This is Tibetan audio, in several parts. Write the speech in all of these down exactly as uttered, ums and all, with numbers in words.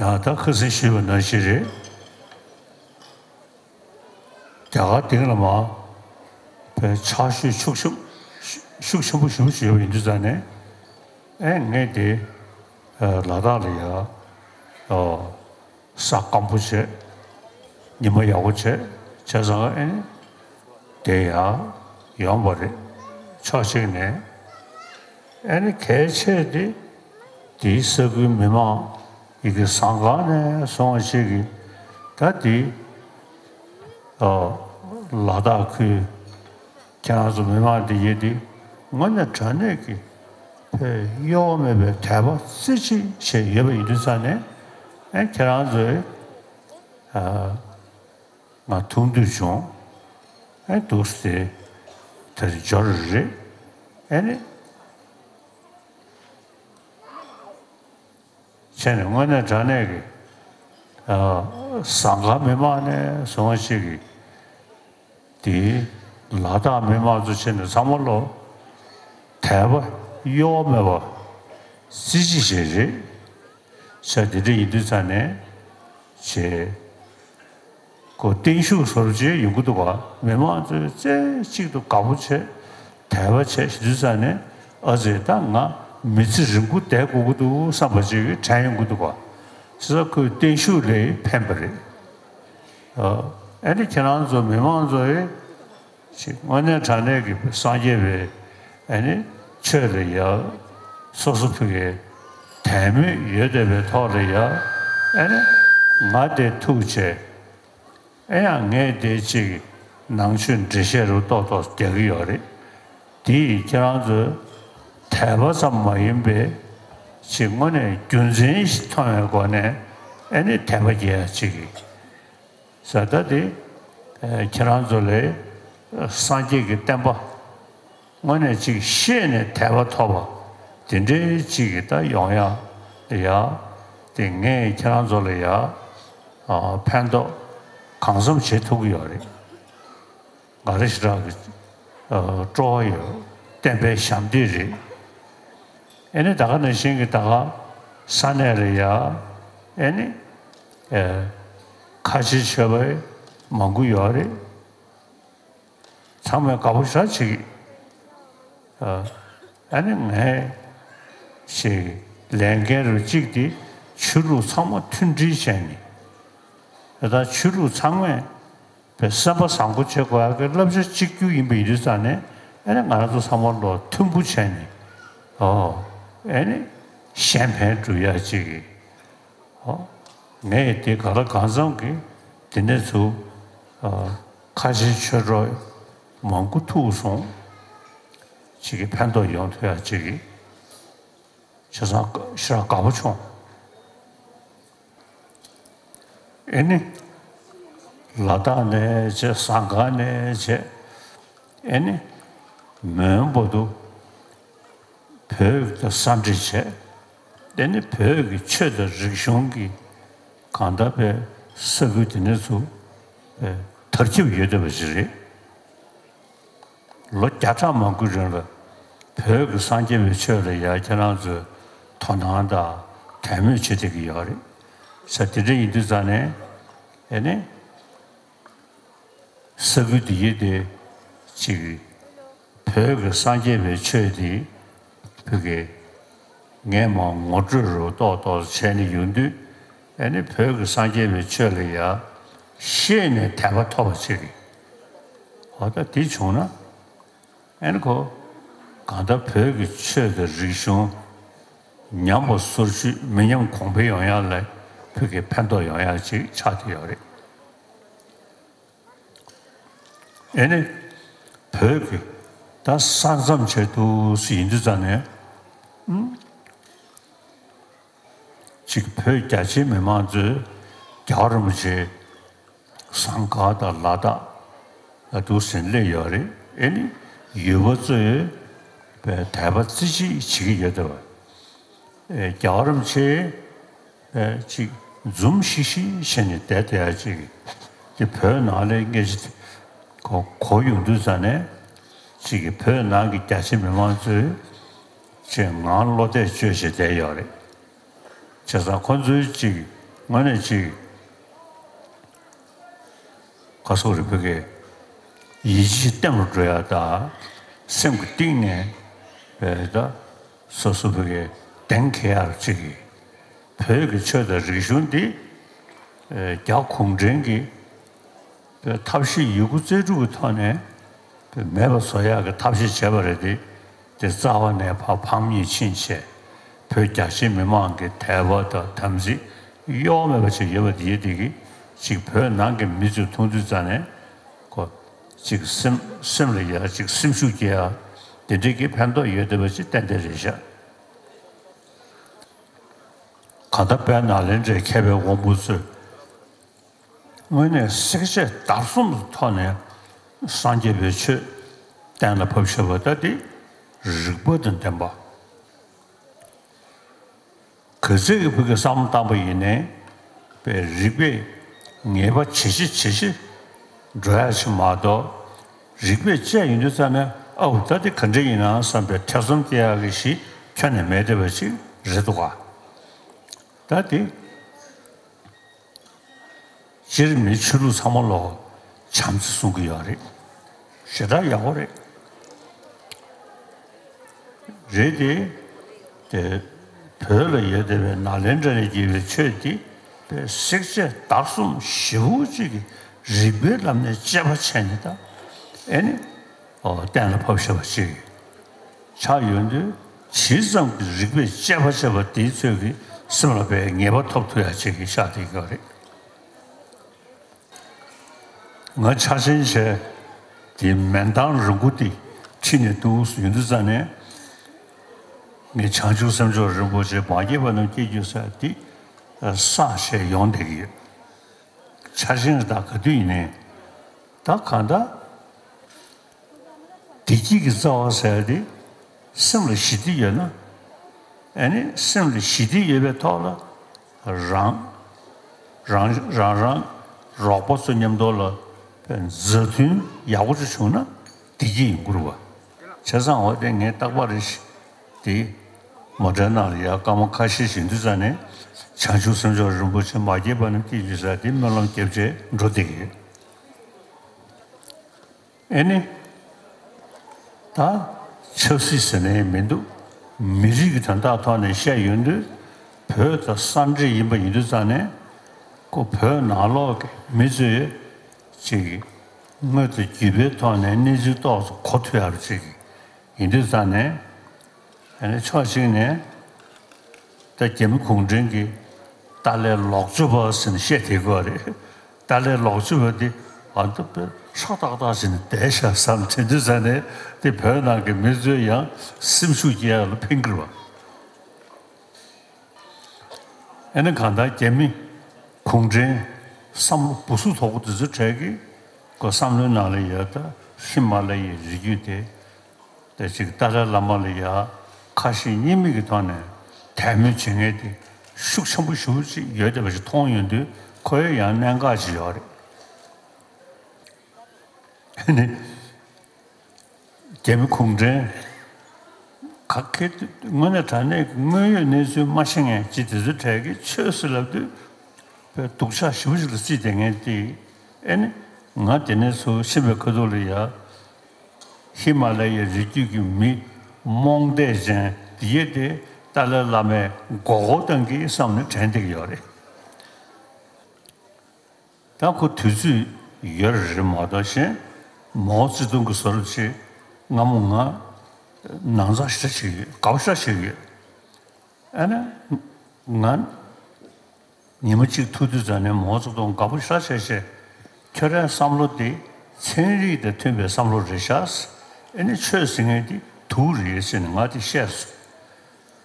ཡང་ད་ཁ་སང་ཞུས་པ་ནང་བཞིན་རེད། རྒྱ་གར་སྟེང་ལ་མ་བའི་ཆར་ཞོད་ཤུགས་ཆེན་ཤུགས་ཆེན་པོ་ཞེ་པོ་ཞིག་ཡོད་པ་ཡིན་དུས་ཙང་ནས། ཨེ་ངས་དེ་ལ་དྭགས་ལ་ཡ་ས་སྐམ་པོ་བྱས། ཉི་མ་ཡག་པོ་བྱས། བྱས་ཙང་ཨེ་དེ་ཡ་ཡོང་བ་རེད། ཕྱོགས་གཅིག་ནས་ཨེ་ནི་གལ་ཆེ་དེ་དེའི་ས་ཁུལ་མི་མང་ཡི་གེ་ཟངས་དཀར་ནས་བཟུང་བ་ཞིག་གིས་ད་དེ་ལ་དྭགས་ཁུལ་ཁྱེད་རང་ཚོ་མི་མང་དེ་ཡིན་དེ་དངོས་གནས་དྲང་གནས་ཀྱི་ཕའི་གཡོ་བ་མེད་པའི་དད་པ་རྩེ་གཅིག་བྱས་ཡོད་པ་ཡིན་དུས་ཙང་ནས། ཨེ་ཁྱེད་རང་ཚོས་ང་ཐུག་འདོད་བྱུང་། ཨེ་འདུག་སེ་དེར་འབྱོར་རེད། ཨེ་ནི་བྱས་ནས་དངོས་གནས་དྲང་གནས་ཀྱི་ཟངས་དཀར་མི་མང་ནས་བཟུང་བ་ཞིག་གིས་དེའི་ལ་དྭགས་མི་མང་ཚོ་བྱས་ནས་ཚང་མ་ལོ་དད་པ་གཡོ་བ་མེད་པ་རྩེ་གཅིག་བྱས་རེད། ས་དེ་འདྲ་ཡིན་དུས་ཙང་ནས་བྱས། ཁོ་བརྟན་བཞུགས་བཟོ་འདྲ་ཅིག་ཡོང་གི་འདུག་ག་མི་མང་ཚོས་རྩེ་གཅིག་ཏུ་དགའ་པོ་བྱས། དད་པ་བྱས་ཤི་དུས་ཙང་ནས། ཨ་ཙི་ད་ང་མི་ཚེ་རིང་པོ་བསྡད་དགོས་ཀྱི་འདུག་བསམ་པ་ཅིག་དྲན་ཡོང་གི་འདུག་ག་བྱས་ཙང་ཁོས་བརྟན་བཞུགས་ལ་ཕན་པ་རེད། ཨ་ཨེ་ནི་ཁྱེད་རང་ཚོ་མི་མང་ཚོ་ཡིས་ཅིག་དངོས་གནས་དྲང་གནས་ཀྱི་སངས་རྒྱས་པའི་ཨེ་ནི་ཆོས་ལ་ཡ་སོ་སོ་ཕ་གིའི་དད་མོས་ཡོད་བསྡད་པའི་ཐོག་ལ་ཡ། ཨེ་ནི་ང་དེ་ཐུག་བྱས། ཨེ་ཡང་ངས་དེ་ཅིག་ནང་ཆོས་འགྲེལ་བཤད་རུ་ཏོག་ཏོག་རྒྱག་གི་ཡོད་རེད། དེ་ཡིས་ཁྱེད་རང་ཚོའི་དད་པ་ཙམ་མ་ཡིན་པའི་ཅིག་དངོས་གནས་རྒྱུ་མཚན་ཞིག་མཐོང་བའི་སྒོ་ནས་ཨེ་ནི་དད་པ་སྐྱེ་ཡ་ཅིག་གི་ས་ད་དེ་ཨེ་ཁྱེད་རང་ཚོ་ལས་སངས་རྒྱས་ཀྱི་བསྟན་པ་དངོས་གནས་ཅིག་ཤེས་ནས་དད་པ་ཐོབ་པ་དེ་འདྲའི་ཅིག་གི་ད་ཡོང་ཡ་ཡ། དེ་ངས་ཁྱེད་རང་ཚོ་ལ་ཡ་ཨ་ཕན་ཐོགས་གང་འཚམ་བྱེད་ཐུབ་ཀྱི་ཡོད་རེད། ང་རང་ཞེ་དྲག་གི་ཨ་སྤྲོ་བ་ཡོད། བསྟན་པའི་ཞབས་འདེགས་རེད། ཨེ་ནི་ད་ག་ནང་བཞིན་གྱི་ད་ག་ས་གནས་ལ་ཡ་ཨེ་ནི་ཨེ་ཁ་ཆེ་ཆོས་པ་མང་པོ་ཡོད་རེད། ཚང་མས་དགའ་པོ་ཞེ་དྲག་བྱེད་ཀྱི། ཨ་ཨ་ནི་ངས་ཞིག་ལས་འགན་རུ་གཅིག་དེ་ཆོས་ལུགས་ཚང་མ་མཐུན་སྒྲིལ་བྱས་ནས། ད་ལྟ་ཆོས་ལུགས་ཚང་མས་པའི་སེམས་པ་བཟང་པོ་བྱེད་དགོས་ཡག་གི་བསླབ་བྱ་གཅིག་གྱུར་ཡིན་པ་ཡིན་དུས་ཙང་ནས། ཨ་ནི་ང་རང་ཚོ་ཚང་མ་ལོ་མཐུན་པོ་བྱས་ནས། ཨོ་ཨ་ནི་གཞན་ཕན་སྒྲུབ་ཡག་ཅིག་གི། ཨོ་ངས་དེ་ག་ལ་གང་འཚམ་གི་དེ་ནས་ཚུར་ཨ་ཁ་ཆེ་ཆོས་གྲོགས་མང་པོ་ཐུག་སོང་། ཅིག་གི་ཕན་ཐོགས་ཡོང་ཐུབ་ཡག་ཅིག་གི་བྱས་ཙང་ཞེ་དྲག་དགའ་པོ་བྱུང་། ཨེ་ནི་ལ་དྭགས་ནས་བྱས། ཟངས་དཀར་ནས་བྱས། ཨེ་ནི་མོན་བར་དུ་བོད་དང་ས་འབྲེལ་བྱས། ཨེ་ནི་བོད་ཀྱི་ཆོས་དང་རིག་གཞུང་གི་གང་ལྟར་པའི་ས་ཁུལ་དེ་ནས་ཚུར་དར་ཁྱབ་ཡོད་བསྡད་པ་ཞིག་རེད། ལོ་བརྒྱ་ཕྲག་མང་པོའི་རིང་ལ་བོད་ཀྱི་སངས་རྒྱས་པའི་ཆོས་ལ་ཡ་ཁྱེད་རང་ཚོས་དོ་སྣང་དང་དད་མོས་བྱེད་བསྡད་ཀྱི་ཡོད་རེད། ས་དེ་འདྲ་ཡིན་དུས་ཙང་ནས་ཨེ་ནི་ས་ཁུལ་དེ་ཡི་དེ་ཅིག་བོད་ཀྱི་སངས་རྒྱས་པའི་ཆོས་དེ་བོད་ཀྱི་ངས་མ་ངོ་སྤྲོད་རུ་ཏོག་ཏོག་བྱས་ནས་ཡོང་དུས། ཨེ་ནི་བོད་ཀྱི་སངས་རྒྱས་པའི་ཆོས་ལ་ཡ་ཤེས་ནས་དད་པ་ཐོབ་པ་ཅིག་གི། འོ་ད་དེ་བྱུང་ན། ཨེ་ནི་ཁོ་གང་ལྟར་བོད་ཀྱི་ཆོས་དང་རིག་གཞུང་ཉམས་པ་སོར་ཆུད་མི་ཉམས་གོང་འཕེལ་ཡོང་ཡག་ལ་བོད་ཀྱི་ཕན་ཐོགས་ཡོང་ཡག་ཅིག་ཆགས་བསྡད་ཡོད་རེད། ཨེ་ནི་བོད་ཀྱི་ད་ས་མཚམས་ཆེད་དུ་སུ་ཡིན་དུས་ཙང་ནས། ཨུམ། གཅིག་བོད་རྒྱ་ཆེའི་མི་མང་ཚོས་རྒྱལ་བ་རིན་པོ་ཆེ་ཟངས་དཀར་དང་ལ་དྭགས་ལ་འདུག་སེ་སླེབས་ཡོད་རེད། ཨེ་ནི་ཡུལ་པ་ཚོས་པའི་དད་པ་རྩེ་གཅིག་བྱེད་ཀྱི་ཡོད་བསྡད་པ། ཨེ་རྒྱལ་བ་རིན་པོ་ཆེ་ཨེ་གཅིག་འཛུམ་ཤིག་ཤིག་བྱས་ནས་བསྡད་བསྡད་ཡག་ཅིག་དེ་བོད་ནང་ལ་སྔ་ཕྱི་གོ་གོ་ཡོང་དུས་ཙང་ནས་གཅིག་གི་བོད་ནང་གི་རྒྱ་ཆེ་མི་མང་ཚོས་ཅིག་ངང་བློ་གཏད་བཅོལ་བྱས་བསྡད་ཡོད་རེད། བྱས་ཙང་ཁོ་ཚོའི་གཅིག་ ངོས་ནས་ཅིག་ཁ་སོག་རིག་པའི་གི་ཡིད་ཆེས་བརྟན་པོ་འགྲོ་ཡ་ད། སེམས་ཀྱི་གཏིང་ནས་བས་ད་སོ་སོ་བོད་ཀྱི་གདེང་འཁེལ་ཡ་ཅིག་གི་བོད་ཀྱི་ཆོས་དང་རིག་གཞུང་འདི་རྒྱ་གུང་ཁྲན་གྱི་ཐབས་ཤེས་ཡོད་རྒུ་རྩལ་སྤྲུགས་ཀྱི་ཐོག་ནས་མེད་པ་བཟོ་ཡག་གི་ཐབས་ཤེས་བྱས་པ་རེད་དེ། དེ་རྩ་བ་ནས་ཕར་ཕམ་ཉེས་ཕྱིན་ཆད་བོད་རྒྱ་ཆེའི་མི་མང་གི་དད་པ་དང་དམ་ཚིག་གཡོ་བ་མེད་པ་ཅིག་ཡོད་པ་དེ་ཡིན་དེ་གི་ཅིག་བོད་ནང་གི་མི་ཚོས་མཐོང་དུས་ཙ་ནས་ཁོ་ཅིག་སེམས་སེམས་ལ་ཡ་ཅིག་སེམས་ཤུགས་སྐྱེ་ཡ་དེ་འདྲའི་གི་ཕན་ཐོགས་ཡོད་བསྡད་པ་ཅིག་ཏན་ཏན་རེད་ཤག་གང་ལྟར་དཔལ་ནཱ་ལེནྡྲའི་མཁས་པའི་དབང་པོ་ཚོས། དངོས་གནས་བསྲེག་བཅད་བརྡར་གསུམ་གྱི་ཐོག་ནས་སངས་རྒྱས་པའི་ཆོས་གཏན་ལ་ཕབ་བཞག་པ་ལྟ་སྟེ། རིགས་པ་དང་ལྡན་པ། ག་ཚོད་ཀྱི་བུ་གའི་བསམ་བློ་བཏང་པ་ཡིན་ནའི་པའི་རིགས་པས་ངེས་པ་ཇེ་ཆེ་ཇེ་ཆེ་འགྲོ་ཡ་ཞིག་མ་གཏོགས། རིགས་པས་དཔྱད་ཡོང་དུས་ཙ་ནས་ཨའུ་ད་དེ་ག་འདྲ་ཡིན་ན་བསམ་པའི་ཐེ་ཚོམ་སྐྱེ་ཡ་གི་ཞིག་ཁྱོན་ནས་མེད་བསྡད་པ་ཞིག་རེད་འདུག་ག་ད་དེ། སྤྱིར་མི་ཆོས་ལུགས་ཚང་མ་ལོག་བྱམས་བརྩེ་གསུང་གི་ཡོད་རེད། ཞེ་དྲག་ཡག་པོ་རེད། རེད་དེ། དེ་བོད་ལ་ཡོད་བསྡད་པའི་ནཱ་ལེནྡྲ་ནས་སྐྱེས་པའི་ཆོས་དེ་པའི་བསྲེག་བཅད་བརྡར་གསུམ་ཞེ་པོ་ཅིག་གི་རིགས་པའི་ལམ་ནས་དཔྱད་པ་བྱས་ནས་ད་ཨེ་ནི་ཨོ་གཏན་ལ་ཕབ་བཞག་པ་ཅིག་ཆགས་ཡོང་དུས་ཇི་ཙམ་གྱི་རིགས་པས་དཔྱད་པ་བྱས་པ་དེའི་ཚོད་ཀྱིས་སེམས་ལ་དཔེ་ངེས་པ་ཐོབ་ཐུབ་ཡ་ཅིག་གི་ཤག་དེ་ཡོད་རེད། ང་འཆར་ཅན་བྱས་དེ་མེ་མདའ་རིང་པོ་དེ་ཁྲིད་ནས་འདུག་ཡོང་དུས་ཙ་ནས་ངས་བྱང་ཆུབ་སེམས་མཆོག་རིན་པོ་ཆེ་མ་སྐྱེས་པ་རྣམས་སྐྱེ་གྱུར་ཟེར་དེ་བསགས་བྱས་ཡོང་བསྡད་ཀྱི་ཡོད། འཆར་ཅན་ད་ག་དུས་ཡིན་ནའི་ད་གང་ལྟར། བདེ་སྐྱིད་ཀྱི་རྩ་བ་ཟེར་ཡ་དེ་སེམས་ལ་ཞི་བདེ་ཡོད་ན། ཨ་ནི་སེམས་ལ་ཞི་བདེ་ཡོད་པའི་ཐོག་ལ་རང་རང་རང་རང་རོགས་པ་ཚོ་མཉམ་དུ་ལ་མཛའ་མཐུན་ཡག་པོ་ཅིག་བྱུང་ན་བདེ་སྐྱིད་ཡོང་གི་རེད་བ། བྱས་ཙང་འོ་དེ་ངས་རྟག་པར་རེ་ཞིག་དེ་མོ་ཊའི་ནང་ལ་ཡར་སྐར་མ་ཁ་ཤས་ཤིག་འདུག་ཙ་ནས་བྱང་ཆུབ་སེམས་མཆོག་རིན་པོ་ཆེ་མ་སྐྱེས་པ་རྣམས་སྐྱེ་གྱུར་ཟེར་དེ་སྨོན་ལམ་རྒྱབ་བྱས་འགྲོ་བསྡད་ཀྱི་ཡོད། ཨེ་ནི། ད། ཆབ་སྲིད་ཟེར་ནའི་མི་འདུག་མི་རིགས་ཀྱི་དོན་དག་ཐོག་ནས་བཤད་ཡོང་དུས། བོད་དང་ས་འབྲེལ་ཡིན་པ་ཡིན་དུས་ཙང་ནས། ཁོ་བོད་ནང་ལོགས་ཀྱི་མི་ཚོས་ཅིག་དངོས་དང་བརྒྱུད་པའི་ཐོག་ནས་གནས་ཚུལ་ཏོག་ཙམ་གོ་ཐུབ་ཡག་ཅིག་ཡིན་དུས་ཙང་ནས། ཨ་ནི་ཕྱོགས་གཅིག་ནས་ད་རྒྱ་མི་གུང་ཁྲན་གྱི་ཏཱ་ལའི་ལོག་སྤྱོད་པ་ཟེར་ནས་བཤད་བསྡད་ཀྱི་ཡོད་རེད། ཏཱ་ལའི་ལོག་སྤྱོད་པ་འདི་ཨ་མདོ་དཔེ་ཧྲག་ཏག་ཏག་བྱས་ནས་བསྡད་ཤག་བསམ་དྲན་དུས་ཙང་ནས་དེ་བོད་ནང་གི་མི་ཚོས་ཡང་སེམས་ཤུགས་སྐྱེ་ཡག་ལ་ཕན་གྱི་རེད་བ། ཨ་ནི་གང་ལྟར་རྒྱ་མི་གུང་ཁྲན་བསམ་བློ་སྦུ་སུ་དོག་པོ་དེ་ཚོའི་གྲས་ཀྱིས་ཁོ་བསམ་བློའི་ནང་ལ་ཡོད་ད་ཧི་མ་ལ་ཡའི་རི་རྒྱུད་དེ། དེ་ཅིག་ཏཱ་ལའི་བླ་མ་ལ་ཡ་ཁ་ཞེ་གཉིས་མེད་ཀྱི་ཐོག་ནས་དད་མོས་བྱེད་མཁན་དེ་ཤུགས་ཆེན་པོ་ཞེ་པོ་ཅིག་ཡོད་བསྡད་པ་ཞིག་མཐོང་ཡོང་དུས་ཁོ་ཡི་ཡང་གནད་འགག་ཅིག་ཡོད་རེད། ནི། རྒྱ་མི་གུང་ཁྲན་ག་གེ་དངོས་གནས་དྲང་གནས་ཀྱི་དངོས་ཡོད་གནས་ཚུལ་མ་ཤེས་མཁན་ཅིག་དེ་ཚོའི་གྲས་ཀྱིས་ཆོས་ཟེར་ལབ་དུས་དཔེ་སྡུག་ཅག་ཞེ་པོ་ཅིག་ལ་བརྩིས་བསྡད་མཁན་དེ་ཨེ་ནི་ང་དེ་ནས་ཚུར་ཤི་བའི་ཁ་ཐུག་ལ་ཡ། ཧི་མ་ལ་ཡའི་རི་རྒྱུད་ཀྱི་མི་རྨོངས་དད་ཅན་འདི་ཡས་དེ་ཏཱ་ལའི་བླ་མས་མགོ་སྐོར་བཏང་གི་བསམ་ནས་དྲན་བསྡད་ཀྱི་ཡོད་རེད། ད་ཁོ་དུས་ཚོད་ཡོད་རེད་མ་གཏོགས་གཞན་མའོ་ཙེ་ཏུང་གི་བཟོ་འདྲ་ཅིག་སྔ་མོ་ང་ནང་ཚགས་ཞེ་དྲག་བྱེད་ཀྱི་ཡོད། དགའ་པོ་ཞེ་དྲག་བྱེད་ཀྱི་ཡོད། ཨ་ནི་ང་ཉི་མ་གཅིག་ཐུག་དུས་ཙམ་ནས་མའོ་ཙེ་ཏུང་དགའ་པོ་ཞེ་དྲག་བྱས་བྱས། ཁྱོད་རའི་བསམ་བློ་དེ་ཚན་རིག་དང་མཐུན་པའི་བསམ་བློ་རེད་ཤག་ཨེ་ནི་ཆོས་ཟེར་མཁན་དེ་དུག་རེད་ཟེར་ནས་ང་དེ་བཤད་སོང་།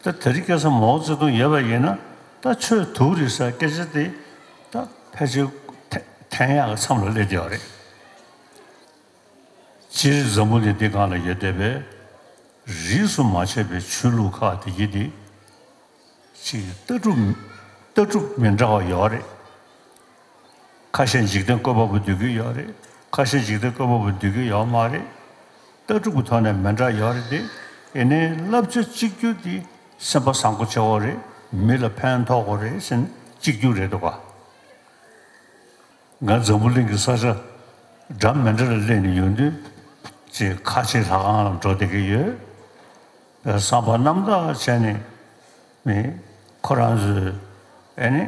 ད་དེ་རིང་ཁ་སང་མའོ་ཙེ་ཏུང་ཡོད་པ་ཡིན་ན་ད་ཆོས་དུག་རེད་ཟེར་སྐད་ཆ་དེ་ད་ཕལ་ཆེར་འཐེན་ཡག་གི་མཚམས་ལ་སླེབས་བསྡད་ཡོད་རེད། སྤྱིར་འཛམ་བུ་གླིང་འདི་སྒང་ལ་ཡོད་བསྡད་པའི་རིས་སུ་མ་ཆད་པའི་ཆོས་ལུགས་ཁག་དེ་གྱིས་དེ་ཅིག་ལྟ་གྲུབ་ལྟ་གྲུབ་མི་འདྲ་བ་ཡོད་རེད། ཁ་ཤས་འཇིག་རྟེན་བཀོད་པ་པོ་འདོད་ཀྱི་ཡོད་རེད། ཁ་ཤས་འཇིག་རྟེན་བཀོད་པ་པོ་འདོད་ཀྱི་ཡོད་མ་རེད། ལྟ་གྲུབ་ཀྱི་ཐོག་ནས་མི་འདྲ་ཡོད་རེད་དེ། ཡིན་ནའི་བསླབ་བྱ་གཅིག་གྱུར་དེ་སེམས་པ་བཟང་པོ་བྱེད་དགོས་རེད། མི་ལ་ཕན་ཐོགས་དགོས་རེད་ཟེར་ནས་ གཅིག་གྱུར་རེད་འདུག་ག་ང་འཛམ་བུ་གླིང་གི་ས་ཆ་འདྲ་མི་འདྲ་ལ་སླེབས་ནས་ཡོང་དུས་ཅིག་ཁ་ཆེ་ལྷ་ཁང་ལ་འགྲོ་བསྡད་ཀྱི་ཡོད། བསམ་པ་རྣམ་དག་བྱས་ནས་མི་ཁོ་རང་ཚོའི་ཨེ་ནི་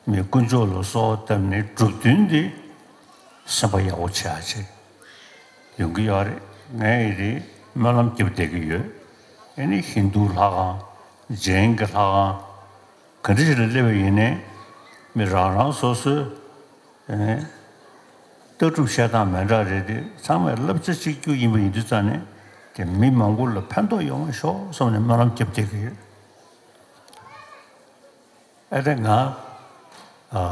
མི་དཀོན་མཆོག་ལ་གསོལ་བ་བཏབ་ནས་སྒྲུབ་འདུན་འདི་སེམས་པ་ཡག་པོ་བྱེད་ཡ་ཅིག་ཡོང་གི་ཡོད་རེད། ངས་ཡི་རེད་སྨོན་ལམ་རྒྱབ་བསྡད་ཀྱི་ཡོད། ཨེ་ནི་ཧིན་རྡུ་ལྷ་ཁང་ཇེན་གྱི་ལྷ་ཁང་ག་འདྲ་ཞིག་ལ་སླེབས་པ་ཡིན་ནའི་མི་རང་རང་སོ་སོའི་ཨེ་ནི་ལྟ་གྲུབ་བཤད་སྟངས་མི་འདྲ་རེད་དེ་ཚང་མས་བསླབ་བྱ་གཅིག་གྱུར་ཡིན་པ་ཡིན་དུས་ཙང་ནས་དེ་མི་མང་པོ་ལ་ཕན་ཐོགས་ཡོང་བ་ཤོག་བསམ་ནས་སྨོན་ལམ་རྒྱབ་བསྡད་ཀྱི་ཡོད། ཨ་ནི་ང་ཨ་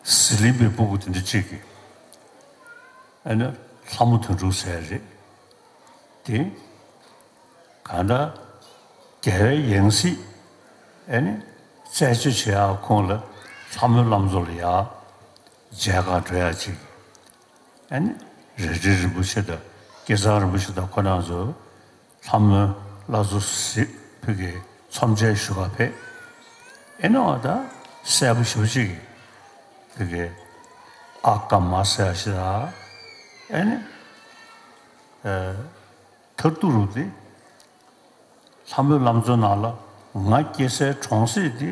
ཟི་ལིང་པའི་སྤུ་གུ་དེ་འདྲ་གཅིག་གིས་ཨ་ནི་ལྷ་མོ་དོན་གྲུབ་ཟེར་རེད། དེ་གང་ལྟར་རྒྱལ་བའི་ཡང་སྲིད་ཨ་ནི་རྩད་གཅོད་བྱེད་ཡག་ཁོང་ལ་ལྷ་མོའི་བླ་མཚོ་ལ་ཡར་མཇལ་ཁ་འགྲོ་ཡག་ཅིག་ཨ་ནི་རལ་གྲི་རིན་པོ་ཆེ་དང་སྐལ་བཟང་རིན་པོ་ཆེ་དང་ཁོ་རང་ཚོ་ལྷ་མོའི་བླ་མཚོ་ཟེར་ཕ་གིར་ཚོམས་མཇལ་ཞུ་ག་ཕེབས། ཨེ་ནི་འོ་ད་སྲས་པོ་ཞེ་པོ་ཅིག་གིས་ཕ་གིར་ཨ་ཀ་མ་ཟེར་ཡ་ཞིག་དང་། ཨེ་ནི་ཨ་མཐར་ཐུག་རུ་དེ་ལྷ་མོའི་བླ་མཚོ་ནང་ལ་ང་སྐྱེ་སའི་གྲོང་གསེབ་དེ་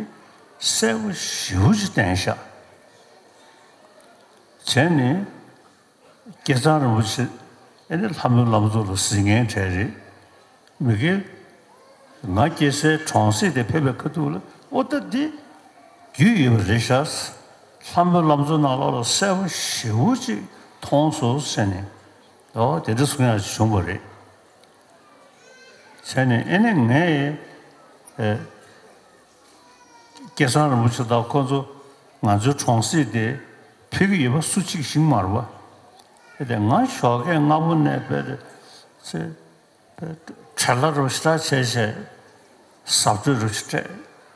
གསལ་པོ་ཞེ་པོ་ཅིག་བསྟན་ཤག་བྱས་ནས་སྐལ་བཟང་རིན་པོ་ཆེ་ཨེ་ནི་ལྷ་མོའི་བླ་མཚོ་ལ་གཟིགས་མཁན་གྲས་རེད། མི་དགེ་ང་སྐྱེ་སའི་གྲོང་གསེབ་དེ་ཕེབས་པའི་ཁ་ཐུག་ལ་ཨོ་ད་འདི་རྒྱུས་ཡོད་པ་རེད་ཤག་ལྷ་མོའི་བླ་མཚོ་ནང་ལོགས་ལ་གསལ་པོ་ཞེ་པོ་ཅིག་མཐོང་སོང་ཟེར་ནས་ཨོ་དེ་འདྲ་གསུང་ཡག་བྱུང་བ་རེད། བྱས་ནས་ཨེ་ནས་ངས་ཨེ་སྐལ་བཟང་རིན་པོ་ཆེ་དང་ཁོ་ཚོ་ང་ཚོའི་གྲོང་གསེབ་དེ་ཕེབས་ཀྱི་ཡོད་པ་སུ་གཅིག་ཤེས་ཀྱི་མ་རེད་པ། ཨེ་དེ་ང་ཞོགས་ཀས་སྔ་པོ་ནས་དཔེ་དེ་ཚེ་དཔེ་བྲེལ་བ་རུ་ཞེ་དྲག་བྱས་བྱས་གཟབ་སྤྲོས་རུ་ཞེ་དྲག་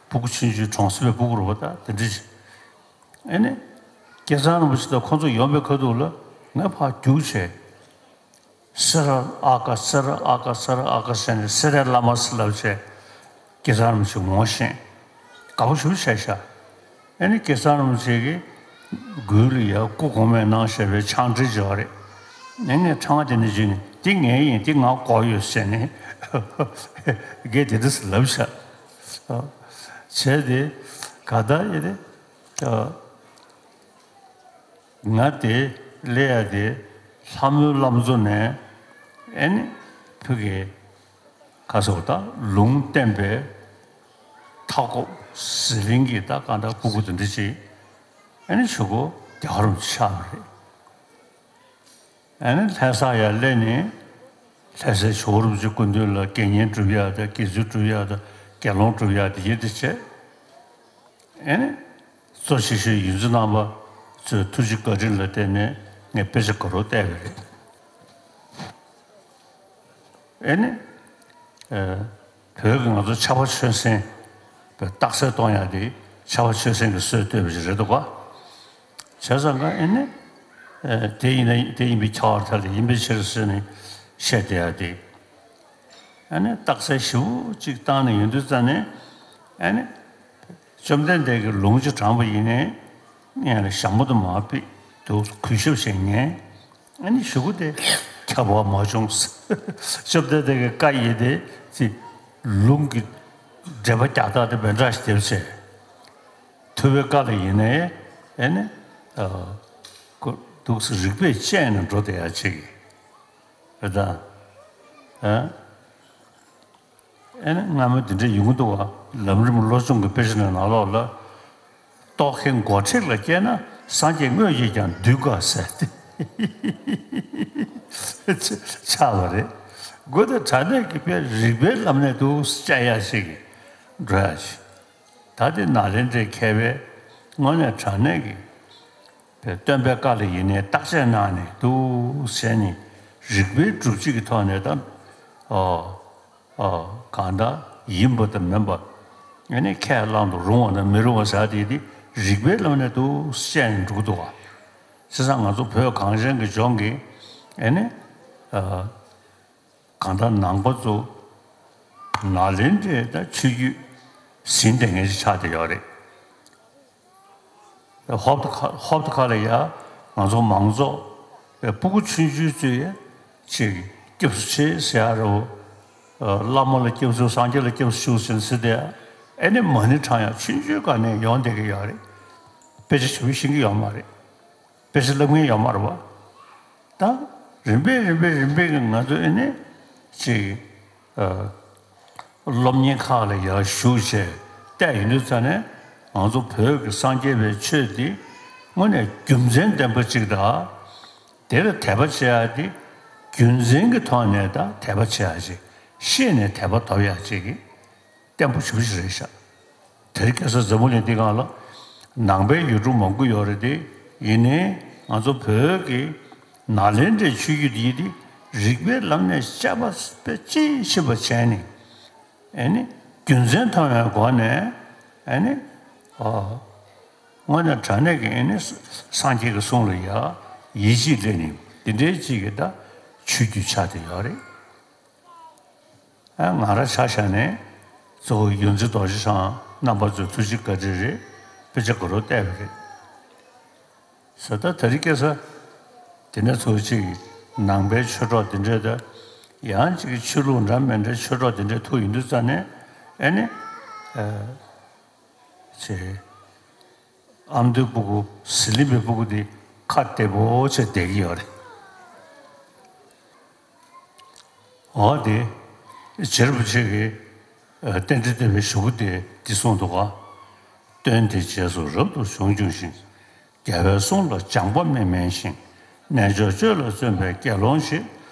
སྤུ་གུ་ཆུང་ཆུང་གྲོང་གསེབ་པའི་སྤུ་གུ་རུ་བ་དང་དེ་འདྲ་ཞིག་ཨེ་ནས་སྐལ་བཟང་རིན་པོ་ཆེ་དང་ཁོ་ཚོ་ཡོང་པའི་ཁ་ཐུག་ལ་ངས་ཕར་རྒྱུགས་བྱས། སེ་ར་ཨ་ཀ་སེ་ར་ཨ་ཀ་སེ་ར་ཨ་ཀ་ཟེར་ནས་སེ་རའི་བླ་མ་ཟེར་ལབ་བྱས་སྐལ་བཟང་རིན་པོ་ཆེ་ངོ་ཤེས། དགའ་པོ་ཞེ་པོ་བྱས་ཤག་ཨེ་ནི་སྐལ་བཟང་རིན་པོ་ཆེ་གིས་མགུལ་ལ་ཡ་སྐུ་གོང་མས་གནང་བཞག་པའི་ཆང་ཁྲི་ཅིག་ཡོད་རེད། ཨེ་ནས་ཕྲེང་བ་དེ་ནས་བརྗོད་ནས་འདི་ངའི་ཡིན་འདི་ང་དགོས་ཡོད་ཟེར་ནས་སྐད་དེ་འདྲ་ཟེར་ལབ་ཤག་བྱས་ཏེ་ག་ད་ཨེ་རེད། ང་དེ་སླེབས་ཡ་དེ་ལྷ་མོའི་བླ་མཚོ་ནས་ཨེ་ནི་ཕ་གིར་ཁ་སོག་ད་ལུང་བསྟན་པའི་མཐའ་འཁོབ་ཟི་ལིང་གི་ད་གང་ལྟར་སྤུ་གུ་དེ་འདྲ་ཅིག་ཨེ་ནི་ཆུ་ཁོ་རྒྱ་གར་ཆགས་པ་རེད། ཨེ་ནི་ལྷ་ས་ཡར་སླེབས་ནས་ལྷ་སའི་ཇོ་བོ་རིན་པོ་ཆེ་སྐུ་མདུན་ལ་དགེ་བསྙེན་སྒྲུབ་ཡ་དང་དགེ་ཚུལ་སྒྲུབ་ཡ་དང་དགེ་སློང་སྒྲུབ་ཡ་དེ་ཡིན་དེ་བྱས། ཨེ་ནི། གཙོ་ཆེ་ཤོས་ཡོངས་འཛིན་རྣམ་པ་ཚོའི་ཐུགས་རྗེ་བཀའ་དྲིན་ལ་བརྟེན་ནས་ངས་དཔེ་ཆ་དགའ་རབ་བལྟས་པ་རེད། ཨེ་ནི། ཨེ། བོད་ཀྱི་ང་ཚོ་ཕྱྭ་པ་ཆོས་སེང་བའི་རྟགས་གསལ་གཏོང་ཡག་དེ་ཕྱྭ་པ་ཆོས་སེང་གིས་སྲོལ་བཏོད་པ་ཞིག་རེད་འདུག་ག་བྱས་ཙང་ཀ་ཨེ་ནི། ཨེ། དེ་ཡིན་ན་དེ་ཡིན་པའི་ཁྱབ་པར་ཐལ་ཡིན་པའི་ཕྱིར་ཟེར་ནས་བཤད་བསྡད་ཡག་དེ། ཨ་ནི་རྟགས་གསལ་ཞེ་པོ་ཅིག་བཏང་ནས་ཡོང་དུས་ཙ་ནས་ཨ་ནི་བཅོམ་ལྡན་འདས་ཀྱིས་ལུང་ཅིག་དྲངས་པ་ཡིན་ནའི་ཡང་ན་ཞྭ་མོ་དུ་མ་ཕིག་འདུག་གུས་ཞབས་བྱེད་ངེས། ཨ་ནི་གཞུག་གུ་དེ་ཁྱབ་པ་མ་བྱུང་། བཅོམ་ལྡན་འདས་ཀྱི་བཀའ་ཡིན་ཏེ་ཅི་ལུང་གི་འགྲེལ་པ་རྒྱག་སྟངས་དེ་མི་འདྲ་ཞིག་བསྡེབས་བྱས་ཐུབ་པའི་བཀའ་ལ་ཡིན་ནའི་ཨ་ནི་ཨ་ཁོ་འདུག་སེ་རིགས་པས་དཔྱད་ནས་འགྲོ་བསྡད་ཡག་ཅིག་རེད་ད། ཨ། ཨེ་ནི་སྔ་མོ་འདི་འདྲ་ཡོང་གི་འདུག་བ། ལམ་རིམ་བློ་སྦྱོང་གི་དཔེ་ཆ་ནང་ནང་ལོགས་ལ། རྟོག་གེ་མགོ་ཁྲིད་ལ་སྐྱེས་ན་སངས་རྒྱས་དངོས་ཀྱིས་ཀྱང་འདུད་དཀའ་ཟེར་ཏེ། ཆགས་པ་རེད། དགོས་དེ་དྲང་གནས་ཀྱི་དཔེ་རིགས་པའི་ལམ་ནས་འདུག་དཔྱད་ཡག་ཞིག་འགྲོ་ཡག་ཞིག་ད་དེ་ནཱ་ལེནྡྲའི་མཁས་པས་དངོས་གནས་དྲང་གནས་ཀྱི་སྟོན་པའི་བཀའ་ལ་ཡིན་ནའི་བརྟག་དཔྱད་གནང་ནས་འདུག་ཟེར་ནས་རིགས་པའི་སྒྲུབ་བྱེད་ཀྱི་ཐོག་ནས་ད་ཨོ་ཨོ་གང་ལྟར་ཡིན་པ་དང་མིན་པ་ཨ་ནི་ཁས་བླང་དུ་རུང་བ་དང་མི་རུང་བ་ཟེར་དེ་དེ་རིགས་པའི་ལམ་ནས་འདུག་དཔྱད་ནས་འགྲོ་གི་འདུག་བ། བྱས་ཙང་ང་ཚོ་བོད་གངས་ཅན་གྱི་ལྗོངས་ཀྱི་ཨ་ནི་ཨ། གང་ལྟར་ནང་པ་ཚོ་ནཱ་ལེནྡྲའི་ད་ཆོས་བརྒྱུད་ཟིན་བསྡད་མཁན་ཞིག་ཆགས་བསྡད་ཡོད་རེད། ཧོབ་ཏེ་ཁ་ཧོབ་ཏེ་ཁ་ལ་ཡ་ང་ཚོ་མང་ཚོགས་པའི་སྤུ་གུ་ཆུང་ཆུང་ཚོས་ཡ་ཅིག་སྐྱབས་སུ་མཆི་ཟེར་ཡ་རེད། བླ་མ་ལ་སྐྱབས་སུ་སངས་རྒྱས་ལ་སྐྱབས་སུ་མཆིའོ་ཟེར་ཟེར་ཏེ་ཨེ་ནི་མ་ཎི་བགྲང་ཡ་ཆུང་ཆུང་སྒང་ནས་ཡོང་བསྡད་ཀྱི་ཡོད་རེད། དཔེ་ཆ་ཞིབ་པོ་ཤེས་ཀྱི་ཡོད་མ་རེད། དཔེ་ཆ་བསླབ་མཁན་ཡོད་མ་རེད་པ། ད་རིམ་པས་རིམ་པས་རིམ་པས་ཀྱི་ང་ཚོ་ཨེ་ནི་ཅིག་ཨ། སློབ་གཉེར་ཁག་ལ་ཡར་ཞུགས་བྱས་བལྟས་ཡོང་དུས་ཙ་ནས་ང་ཚོ་བོད་ཀྱི་སངས་རྒྱས་པའི་ཆོས་འདི་དངོས་གནས་རྒྱུ་མཚན་ལྡན་པ་ཅིག་དང་། དེ་ལ་དད་པ་བྱེད་ཡག་འདི་རྒྱུ་མཚན་གྱི་ཐོག་ནས་ད་དད་པ་བྱེད་ཡག་ཅིག་ཤེས་ནས་དད་པ་ཐོབ་ཡག་ཅིག་གི་བརྟན་པོ་ཞེ་པོ་ཅིག་རེད་ཤག་དེ་རིང་ཁ་སང་འཛམ་བུ་གླིང་འདི་སྒང་ལ་ནང་པའི་ཡུལ་གྲུ་མང་པོ་ཡོད་རེད་དེ། ཡིན་ནའི་ང་ཚོ་བོད་ཀྱི་ནཱ་ལེནྡྲའི་ཆོས་བརྒྱུད་འདི་དེ་རིགས་པའི་ལམ་ནས་དཔྱད་པ་དཔེ་དཔྱིས་ཕྱིན་པ་བྱས་ནས་ཨེ་ནི་རྒྱུ་མཚན་མཐོང་བའི་སྒོ་ནས་ཨེ་ནི་ཨ་དངོས་གནས་དྲང་གནས་ཀྱི་ཨེ་ནི་སངས་རྒྱས་ཀྱི་གསུང་ལ་ཡ་ཡིད་ཆེས་སླེབས་ནས་འདི་འདྲའི་ཅིག་གི་ད་ཆོས་བརྒྱུད་ཆགས་བསྡད་ཡོད་རེད། ཨ་ང་རང་ཆ་བཞག་ནས་གཙོ་བོ་ཡོངས་འཛིན་རྡོ་རྗེ་འཆང་རྣམ་པ་ཚོའི་ཐུགས་རྗེ་བཀའ་དྲིན་རེད། དཔེ་ཆ་དགའ་རབ་བལྟས་པ་རེད། ཟེར་ད་དེ་རིང་ཁ་སང་དེ་ནས་ཚོ་གཅིག་ནང་པའི་ཆོས་གྲོགས་དེ་འདྲས་ད་ཡང་གཅིག་ཆོས་ལུགས་འདྲ་མི་འདྲའི་ཆོས་གྲོགས་དེ་འདྲས་ཐུག་ཡོང་དུས་ཙ་ནས་ཨེ་ནི་ཨ་ཅེ་ཨ་མདོའི་སྤུ་གུ་ཟི་ལིང་པའི་སྤུ་གུ་དེ་ཁ་བདེ་པོ་བྱས་བསྡད་ཀྱི་ཡོད་རེད། འོ་དེ། རྗེ་རིན་པོ་ཆེ་གིས་ཨ་རྟེན་འབྲེལ་སྟོན་པའི་གཞུག་གུ་དེ་འདི་གསུངས་འདུག་ག་སྟོན་དེ་རྗེས་སུ་རབ་ཏུ་བྱུང་བྱུང་ཞིང་། རྒྱལ་བའི་གསུང་ལ་སྦྱངས་པ་མི་དམན་ཞིང་། རྣལ་འབྱོར་སྤྱོད་ལ་བརྩོན་པའི་དགེ་སློང་ཞིག་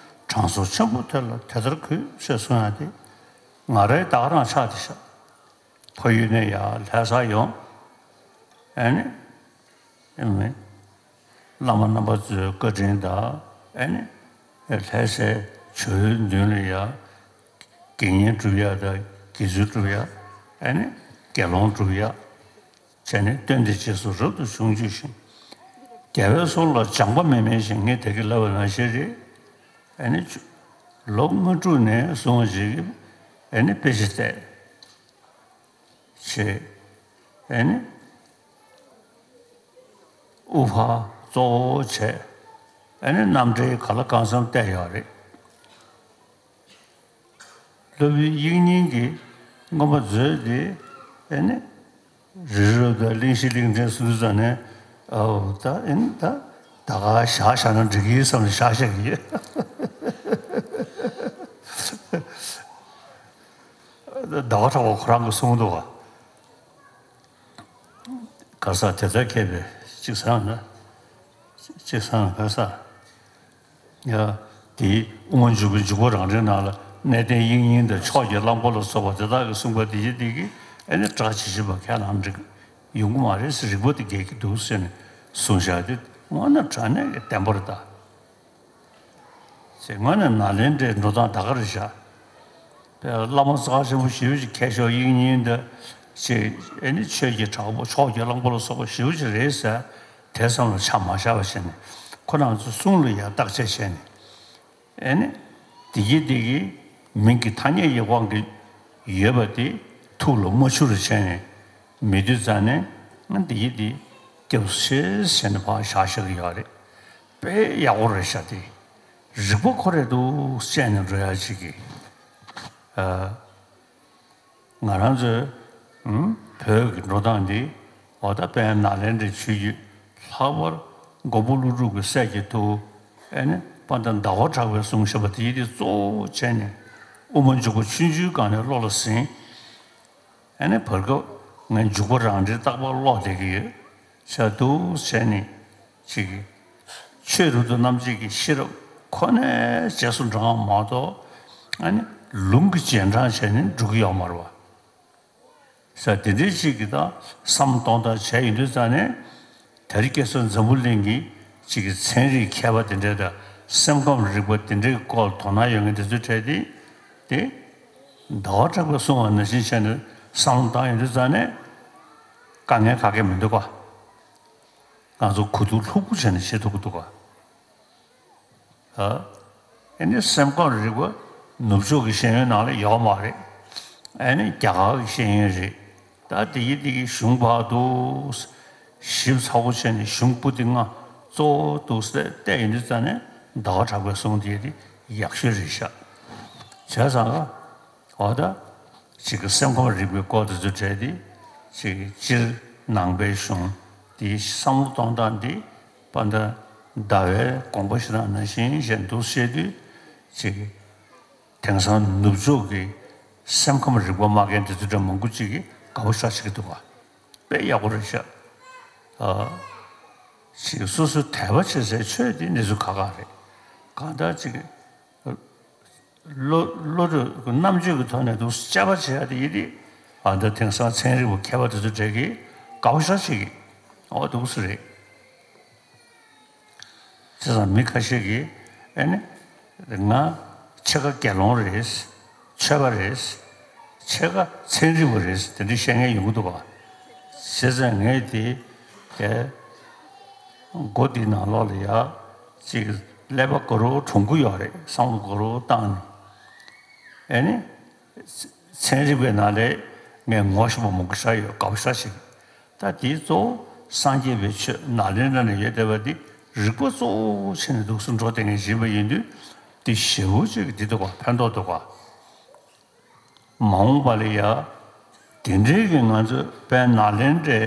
དྲང་སྲོང་ཆེན་པོ་དེ་ལ་དེ་ལྟར་གུས་ཞེས་གསུང་ཡ་དེ་ང་རའི་ད་ག་རང་ཆགས་བསྡད་ཤག་ཕ་ཡུལ་ནས་ཡར་ལྷ་སར་ཡོང་། ཨེ་ནི། ཨེ་ནི། བླ་མ་རྣམ་པ་ཚོའི་བཀའ་དྲིན་དང་ཨེ་ནི། ལྷ་སའི་ཇོ་བོའི་མདུན་ལ་ཡར་དགེ་བསྙེན་སྒྲུབ་ཡག་དང་དགེ་ཚུལ་སྒྲུབ་ཡག་ཨེ་ནི། དགེ་སློང་སྒྲུབ་ཡག་བྱས་ནས་སྟོན་དེ་རྗེས་སུ་རབ་ཏུ་བྱུང་བྱུང་ཞིང་། རྒྱལ་བའི་གསུང་ལ་སྦྱངས་པ་མི་དམན་ཞིང་ངས་དེ་གི་ལབ་པ་ནང་བཞིན་རེད། ཨེ་ནི། ལོ་ལྔ་དྲུག་ནས་བཟུང་བ་ཞིག་གིས་ཨེ་ནི་དཔེ་ཆ་བལྟས། བྱས། ཨེ་ནི། དབུ་ཕར་གཙོ་བོ་བྱས། ཨེ་ནི་རྣམ་འགྲེལ་ག་ལ་གང་འཚམ་བལྟས་ཡོད་རེད། སློབ་དཔོན་དབྱིག་གཉེན་གྱིས་མངོན་པ་མཛོད་དེ་ཨེ་ནི། རི་རབ་དང་གླིང་བཞི་གླིང་ཕྲན་གསུམ་དུ་ཙམ་ནས་ཨོ་ད་ཨེ་ནི་ད་ད་ག་བཞག་བཞག་ན་འགྲིག་གི་བསམ་ནས་བཞག་བཞག་གི་ཡོད། ཟླ་བ་གྲགས་པ་ཁོ་རང་གིས་གསུངས་འདུག་ག་ག་ས་དེ་ལྟར་མཁས་པའི་གཅིག་བཟང་ན། གཅིག་བཟང་ན་ག་ས། ཡ། དེའི་དབུ་མ་འཇུག་པའི་འཇུག་པ་རང་འགྲེལ་ནང་ལ་གནས་བརྟན་དབྱིག་གཉེན་དང་ཕྱོགས་ཀྱི་གླང་པོ་ལ་སོགས་པ་དེ་དག་གིས་གསུངས་པ་དེ་ཡི་དེ་གིས་ཨེ་ནི་གྲགས་ཇི་བཞིན་པ་ཁས་བླངས་འགྲིག་ཡོང་གི་མ་རེད་ཟེར་རིགས་པ་དེ་འགལ་གྱི་འདུག་ཟེར་ནས་གསུངས་བཞག་དེ་དངོས་གནས་དྲང་གནས་ཀྱི་བདེན་པ་རེད་ད། ཅེས་དངོས་གནས་ནཱ་ལེནྡྲའི་འགྲོ་སྟངས་ད་ག་རེ་བཞག་བླ་མ་རྩ་ཆེན་པོ་ཞེ་པོ་ཅིག་མཁས་མཆོག་དབྱིག་གཉེན་དང་ཅེས་ཨེ་ནི་ཆོས་ཀྱི་གྲགས་པ་ཕྱོགས་ཀྱི་གླང་པོ་ལ་སོགས་པ་ཞེ་པོ་ཅིག་རེད་ཟེར་དེ་ཙམ་ལ་ཆ་མ་བཞག་པ་བྱས་ནས་ཁོ་རང་ཚོའི་གསུང་ལ་ཡང་བརྟག་དཔྱད་བྱས་ནས་ཨེ་ནི་དེ་གི་དེ་གི་མིང་གི་ཐ་སྙད་ཀྱི་དབང་གིས་ཡོད་པ་དེ་ཐུགས་ལ་མ་ཆུད་རུ་བྱས་ནས་མི་སྡོད་ཙང་ནས་ང་དེ་གི་དེ་སྐྱབས་སུ་མཆི་ཟེར་ནས་ཕར་བཞག་བཞག་གི་ཡོད་རེད། དཔེ་ཡག་པོ་རེད་ཤག་དེ། རིག་པ་ཁོ་རེ་འདུག་བཤད་ནས་འགྲོ་ཡ་ཅིག་གི་ཨ། ང་རང་ཚོའི་ཨུམ་བོད་ཀྱི་འགྲོ་སྟངས་འདི་འོ་ད་དཔལ་ནཱ་ལེནྡྲའི་ཆོས་བརྒྱུད་ལྷག་པར་མགོན་པོ་ཀླུ་སྒྲུབ་ཀྱི་སྲས་ཀྱི་ཐུ་ཨེ་ནི་དཔལ་ལྡན་ཟླ་བ་གྲགས་པས་གསུངས་བཞག་པ་དེ་ཡི་དེ་གཙོ་བོ་བྱས་ནས་དབུ་མ་འཇུག་པ་ཆུང་ཆུང་སྒང་ནས་བློ་ལ་ཟིན། ཨ་ནི་བར་སྐབས་ངས་འཇུག་པ་རང་འགྲེལ་རྟག་པར་ཀློག་བསྡད་ཀྱི་ཡོད། བྱ་འདུག་བྱས་ནས་ཅིག་གིས་ཆོས་རབ་ཏུ་རྣམ་འབྱེད་ཀྱི་ཤེས་རབ་ཁོ་ནའི་རྗེས་སུ་འབྲང་བ་མ་གཏོགས་ཨ་ནི་ལུང་གི་རྗེས་འབྲང་བྱས་ནས་འགྲོ་གི་ཡོད་མ་རེད་བ། ས་དེ་འདྲའི་ཅིག་གིས་ད་བསམ་གཏོང་ཐག་བྱས་ཡོང་དུས་ཙང་ནས་དེ་རིང་ཁ་སང་འཛམ་བུ་གླིང་གི་ཅིག་གི་ཚན་རིག་མཁས་པ་དེ་འདྲས་དང་སེམས་ཁམས་རིག་པ་དེ་འདྲའི་སྐོར་དོ་སྣང་ཡོད་མཁན་དེ་ཚོའི་གྲས་དེ་དེ་ཟླ་བ་གྲགས་པས་གསུངས་པ་ནང་བཞིན་བྱས་ནས་བསམ་བློ་བཏང་ཡོང་དུས་ཙང་ནས་དཀའ་ངལ་ག་གེ་མི་འདུག་ག་ང་ཚོ་གོ་བསྡུར་ལྷུག་པོ་བྱས་ནས་བྱེད་ཐུབ་ཀྱི་འདུག་ག་ཨ། ཨ་ནི་སེམས་ཁམས་རིག་པ་ནུབ་ཕྱོགས་ཀྱི་ཤེས་ཡོན་ནང་ལ་ཡོད་མ་རེད། ཨ་ནི་རྒྱ་གར་གྱི་ཤེས་ཡོན་རེད། ད་དེ་གི་དེ་གི་གཞུང་བར་དུ་ ཞིབ་ཚགས་པོ་བྱས་ནས་གཞུང་པོ་ཏི་ལྔ་གཙོ་བོ་འདུག་སེ་བལྟས་ཡོང་དུས་ཙ་ནས་ཟླ་བ་གྲགས་པའི་གསུང་དེ་དེ་ཡག་ཤོས་རེད་ཤག་བྱས་ཙང་ཀ་འོ་ད་ཅིག་གི་སེམས་ཁམས་རིག་པའི་སྐོར་དེ་ཚོ་བྲལ་ཏེ་ཅིག་སྤྱིར་ནང་པའི་གཞུང་དེའི་བསམ་བློ་གཏོང་སྟངས་འདི་དཔེར་ན་ཟླ་བའི་དགོངས་པ་བཞེས་སྟངས་ནང་བཞིན་བཞིན་འདུག་བཤད་དུས་ཅིག་གི་དེང་སང་ནུབ་ཕྱོགས་ཀྱི་སེམས་ཁམས་རིག་པ་སྨྲ་མཁན་དེ་ཚོ་འདྲ་མང་པོ་ཅིག་གིས་དགའ་པོ་ཤ་ཆེ་གི་འདུག་ག་དཔེ་ཡག་པོ་རེད་ཤག་ཨ། ཅིག་སོ་སོའི་དད་པ་བྱེད་སའི་ཆོས་དེ་གནས་ཚུལ་ཁག་ཁག་རེད། གང་ལྟར་ཅིག་བློ་བློ་གྲོས་རྣམ་དཔྱོད་ཀྱི་ཐོག་ནས་འདུག་དཔྱད་པ་བྱེད་ཡ་དེ་ཡིན་དུས་ཨ་ད་དེང་སང་ཚན་རིག་པ་མཁས་པ་དེ་ཚོ་གྲས་ཀྱིས་དགའ་པོ་ཤ་ཆེ་གི་འོ་འདུག་སེ་རེད། བྱས་ཙང་མི་ཁ་ཤས་ཀྱིས་ཨེ་ནི་ང་ཕྱེད་ཀ་དགེ་སློང་རེད། ཆོས་པ་རེད། ཕྱེད་ཀ་ཚན་རིག་པ་རེད་དེ་འདྲ་བཤད་མཁན་ཡོང་གི་འདུག་ག་བྱས་ཙང་ངས་དེ་དེ་སྒོ་འདི་ནང་ལོགས་ལ་ཡ་ཅིག་ཀླད་པ་གུ་རུ་གྲུང་གུ་ཡོད་རེད། བསམ་བློ་གུ་རུ་བཏང་ནས་ཨེ་ནི་ཚན་རིག་པའི་ནང་ལས་ངས་ངོ་ཤེས་པ་མང་པོ་ཤར་ཡོད། དགའ་པོ་ཤ་ཆེ་གི་ད་དེའི་གཙོ་བོ་སངས་རྒྱས་པའི་ཆོས་ནཱ་ལེནྡྲ་ནས་ཡོད་བསྡད་པ་འདི་རིག་པ་གཙོ་བོ་བྱས་ནས་འདུག་སེ་འགྲོ་བསྡད་མཁན་ཞིག་ཡིན་པ་ཡིན་དུས་དེ་ཞེ་པོ་ཅིག་འདི་འདུག་ག་ཕན་ཐོགས་འདུག་ག་མ་འོངས་པ་ལ་ཡ་དེ་འདྲའི་གི་ང་ཚོ་དཔལ་ནཱ་ལེནྡྲའི་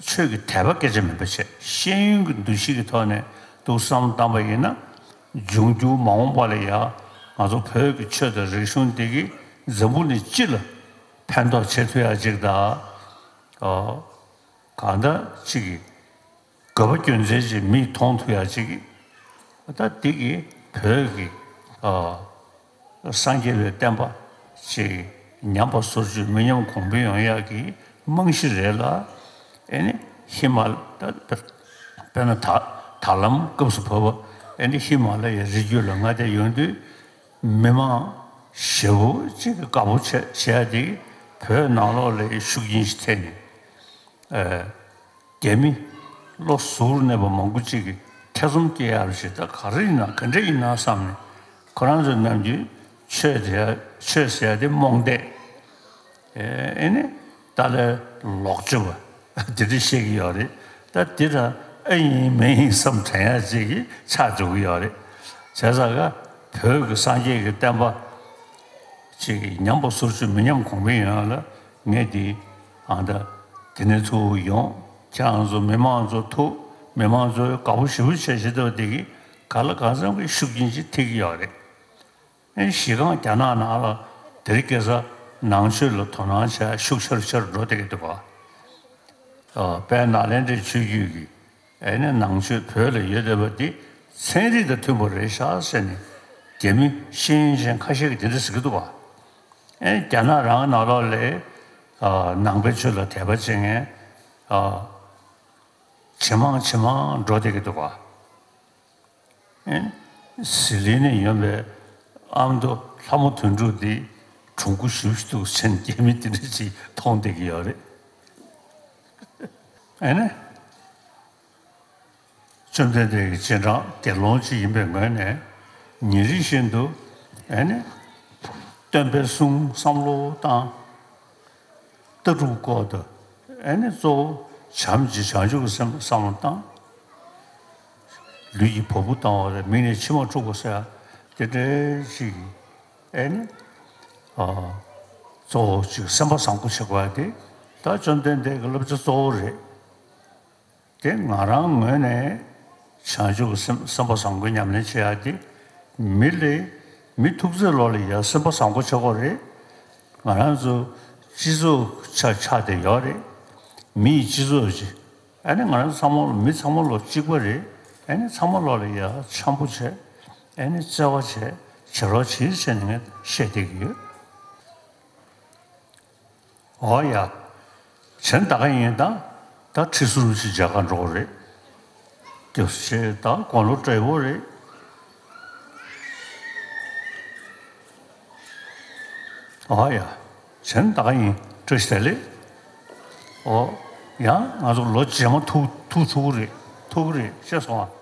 ཆོས་ཀྱི་དད་པ་སྐད་ཆ་མིན་པ་བྱས་ཤེས་ཡོན་གྱི་འདུ་ཤེས་ཀྱི་ཐོག་ནས་འདུག་བསམ་བློ་བཏང་པ་ཡིན་ན་འབྱུང་འགྱུར་མ་འོངས་པ་ལ་ཡ་ང་ཚོ་བོད་ཀྱི་ཆོས་དང་རིག་གཞུང་འདི་གི་འཛམ་བུ་གླིང་སྤྱི་ལ་ཕན་ཐོགས་བྱེད་ཐུབ་ཡ་ཅིག་དང་། གང་ལྟར་ཅིག་གི་དགོས་པ་རྒྱུ་མཚན་ཅིག་མིས་མཐོང་ཐུབ་ཡ་ཅིག་གི་ད་འདི་གི་བོད་ཀྱི་ཨ་སངས་རྒྱས་པའི་བསྟན་པ་ཅིག་ཉམས་པ་སོར་ཆུད་མི་ཉམས་གོང་འཕེལ་ཡོང་ཡག་གི་རྨང་གཞི་རེད་ལ། ཨེ་ནི་ཧི་མ་ལ་ད་དཔེར་ན་ད་ད་ལམ་སྐབས་སུ་བབ་པ་ཨེ་ནི་ཧི་མ་ལ་ཡའི་རི་རྒྱུད་ལ་ང་དེ་ཡོང་དུས། མི་མང་ཞེ་པོ་ཅིག་གིས་དགའ་པོ་བྱས་བྱས་ཏེ་བོད་ནང་ལོགས་ལ་ཤུགས་རྐྱེན་ཞིག་ཐེབས་ནས། ཨེ། རྒྱ་མི་བློ་གཟུར་གནས་པ་མང་པོ་ཅིག་གིས་ཐེ་ཚོམ་སྐྱེ་ཡག་ཞིག་ད་ག་རེ་ཡིན་ན་ག་འདྲ་ཡིན་ན་བསམ་ནས་ཁོ་རང་ཚོ་ནམ་རྒྱུན་ཆོས་དེ་ཆོས་ཟེར་ཡ་དེ་རྨོངས་དད། ཨེ་ནི་ད་ལས་ལོག་སྤྱོད་པ་དེ་འདྲ་བཤད་ཀྱི་ཡོད་རེད། ད་དེ་ད་ཨེ་ཡིན་མེ་ཡིན་བསམ་དྲན་ཡ་ཅིག་གི་ཆགས་འགྲོ་གི་ཡོད་རེད། བྱས་ཙང་ཀ་བོད་ཀྱི་སངས་རྒྱས་ཀྱི་བསྟན་པ་ཅིག་ཉམས་པ་སོར་ཆུད་མི་ཉམས་གོང་འཕེལ་ཡོང་ཡ་ལ་ངས་དེ་ཨང་ད་དེ་ནས་ཚུར་ཡོང་ཁྱེད་རང་ཚོ་མི་མང་ཚོ་ཐུག་མི་མང་ཚོས་དགའ་པོ་ཞེ་པོ་བྱས་བྱེད་ཐུབ་པ་དེ་གི་ག་ལ་གང་འཚམ་གྱི་ཤུགས་རྐྱེན་ཅིག་ཐེབས་ཀྱི་ཡོད་རེད། ཨེ་གཞི་རྐང་རྒྱ་ནག་ནང་ལ་དེ་རིང་ཁ་སང་ནང་ཆོས་ལ་དོ་སྣང་བྱས་ཤུགས་ཆེ་རུ་ཆེ་རུ་འགྲོ་བསྡད་ཀྱི་འདུག་ག་ཨ། དཔལ་ནཱ་ལེནྡྲའི་ཆོས་བརྒྱུད་ཀྱི་ཨེ་ནི་ནང་ཆོས་བོད་ལ་ཡོད་བསྡད་པ་འདི་ཚན་རིག་དང་མཐུན་པ་རེད་ཤག་ཟེར་ནས་རྒྱ་མི་ཤེས་ཡོན་ཅན་ཁ་ཤས་ཀྱིས་དེ་འདྲ་ཟེར་གྱི་འདུག་ག་ཨེ་རྒྱ་ནག་རང་ནང་ལོགས་ལ་ཨ་ནང་པའི་ཆོས་ལ་དད་པ་བྱེད་མཁན་ཨ་ཇེ་མང་ཇེ་མང་འགྲོ་བསྡད་ཀྱི་འདུག་ག་ཨེ། ཟི་ལིང་ནས་ཡོང་བའི་ཨ་མདོ་ལྷ་མོ་དོན་གྲུབ་འདི་གྲུང་པོ་ཞེ་པོ་ཅིག་འདུག་ཟེར་ནས་རྒྱ་མི་དེ་འདྲ་ཅིག་མཐོང་བསྡད་ཀྱི་ཡོད་རེད། ཨེ་ནི། བཅོམ་ལྡན་འདས་ཀྱི་རྗེས་འབྲང་དགེ་སློང་ཅིག་ཡིན་པའི་ངོས་ནས་ཉིན་རེ་བཞིན་དུ་ཨེ་ནི། སྟོན་པའི་གསུང་བསམ་བློ་བཏང་། ལྟ་གྲུབ་སྐོར་དུ་ཨེ་ནི་གཙོ་བོ་བྱམས་ཀྱི་བྱང་ཆུབ་ཀྱི་སེམས་བསམ་བློ་བཏང་། ལུས་ཀྱི་བ་སྤུ་བཏང་བ་རེད། མིག་ནས་མཆི་མ་འཁྲུག་པ་ཟེར་ཡ་དེ་འདྲའི་ཞིག་ཨེ་ནི་ཨ་གཙོ་བོ་ཅིག་སེམས་པ་བཟང་པོ་བྱེད་དགོས་ཡ་དེ་ད་བཅོམ་ལྡན་འདས་ཀྱི་བསླབ་བྱ་གཙོ་བོ་རེད། དེ་ང་རང་ངོས་ནས་བྱང་ཆུབ་ཀྱི་སེམས་སེམས་པ་བཟང་པོའི་ཉམས་ལེན་བྱེད་ཡ་དེ་མི་ལས་མི་ཐུག་ཚད་ལོག་ལ་ཡ་སེམས་པ་བཟང་པོ་བྱེད་དགོས་རེད། ང་རང་ཚོ་སྤྱི་ཚོགས་ཆ་ཆགས་བསྡད་ཡོད་རེད། མི་ཡི་སྤྱི་ཚོགས་ཅིག་ཨ་ནི་ང་རང་ཚང་མ་ལ་མི་ཚང་མ་ལོ་གཅིག་པ་རེད། ཨ་ནི་ཚང་མ་ལོ་ལ་ཡ་འཆམ་པོ་བྱས་ཨ་ནི་བརྩེ་བ་བྱས་བྱེད་རོགས་བྱེད་ཟེར་ནས་ངས་བཤད་བསྡད་ཀྱི་ཡོད། འོ་ཡ། བྱས་ད་ག་ཡིན་ད། ད་ཁྲི་ཟུར་ཅིག་མཇལ་ཁ་འགྲོ་གི་རེད། སྐྱབས་སུ་མཆི། ད་དགུང་ལོ་བགྲེས་པོ་རེད། ཨ་ཡ། བྱས་ད་ག་ཡིན། བཀྲ་ཤིས་བདེ་ལེགས། ཨོ། ཡང་ང་ཚོ་ལོ་རྗེས་མ་ཐུག་ཐུག་ཐུག་གི་རེད། ཐུག་གི་རེད། ཤེས་སོང་ཨ།